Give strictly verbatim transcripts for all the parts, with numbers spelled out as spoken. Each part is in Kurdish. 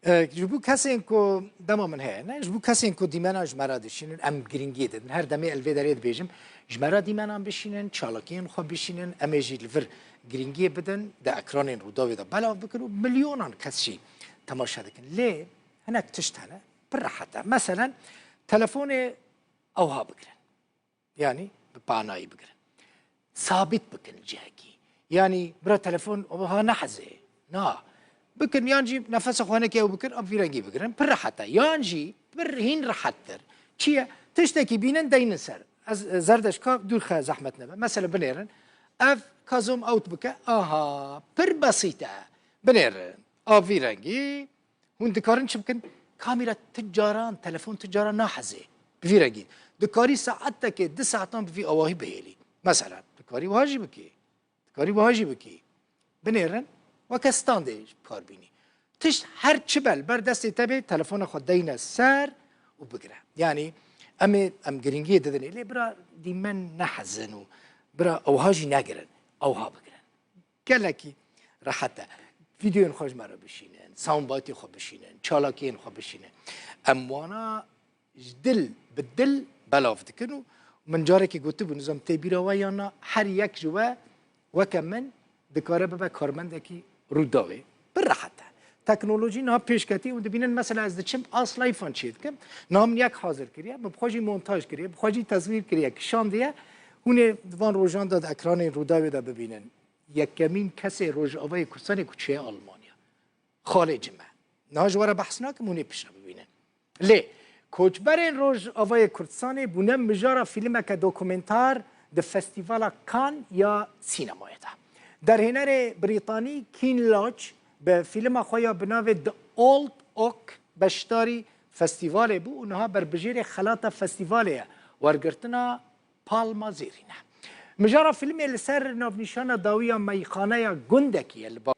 E, ji bo kesên ku dema min heye, ne? Ji bo kesên ku dîmena ji me re dişînin, em giringiyê didin. Her demê el vê derê dibêjim, ji me re dîmenan bişînin, çalakiyên xwe bişînin, em ê jî li vir giringiyê bidin, di ekranên Rûdawê de belav bikin û milyonan kes jî temaşe dikin. Lê hinek tişt hene, pir rehet e. Meselen, telefonê ewha bigirin. Yanî bi panayî bigirin. Sabit bikin li cihekî. Yanî bira telefon ha nehezê. Na. Bikin yan jî nefesa xwe hinekê ew bikin, ev vî rengî bigirin. Pir rehet e. Yan jî pir hîn rehettir. Çi ye? Tiştekî bînin deynin ser. Ez, e, zerdeşka dûr xe zehmet nebe. Mesela binêrin. Ev kazom out bike. Aha. Pir besît e. Binêrin. Ev vî rengî. Hûn dikarin çi bikin? Kamera tu caran, telefon tu caran nahezê. Bi vî rengî. Dikarî saetekê, du saetan bi vî awahî bihêlî. Mesela, dikarî wiha jî bikî. Dikarî wiha jî bikî. Binêrin, weke standê ji kar bînî. Tişt her çi be li ber destê te bê, telefona xwe deyne ser û bigire. Yanî em ê, em giringiyê didinê. Lê bira dîmen nehezin û bira ewha jî negirin. Ewha bigirin. Gelekî rehet e. Vîdeoyên xwe ji me re bişînin, soundbiteê xwe bişînin, çalakiyên xwe bişînin. Em wana ji dil bi dil belav dikin û min carekî gotibû, nizam tê bîra we yan na, her yek ji we weke min dikare bibe karmendekî Rûdawê. Pir rehet e. Teknolojî niha pêş ketî û dibînin, mesela ez diçim asla îfan çê dikim. Niha min yek hazir kiriye, min bi xwe jî montaj kiriye, bi xwe jî teswîr kiriye, kişandiye. Hûn ê di van rojan de di ekranên Rûdawê de bibînin. Yekemîn kesê Rojavayê Kurdistanê ku çûye Almanya. Xalê cime. Niha ji we re behs nakim, hûn ê piştre bibînin. Lê koçberên Rojavayê Kurdistanê bûne mijara fîlmeke dokumentar di Festîvala Cannes ya sînemayê de. Derhênerê Brîtanî Ken Loach bi fîlma xwe ya bi navê The Old Oak beşdarî festîvalê bû û niha berbijêrê xelata festîvalê ye. Wergirtina Palma Zêrîn e. Mijara fîlmê li ser navnîşana dawî ya meyxaneya gundekî ye li ba.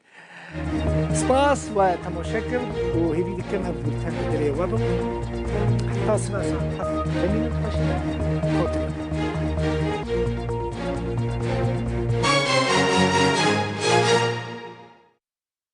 Spas we temaşe kir û hêvî dikim ev bûlten li derê we bibû. Heta sibe saet heft bimînin xweş be.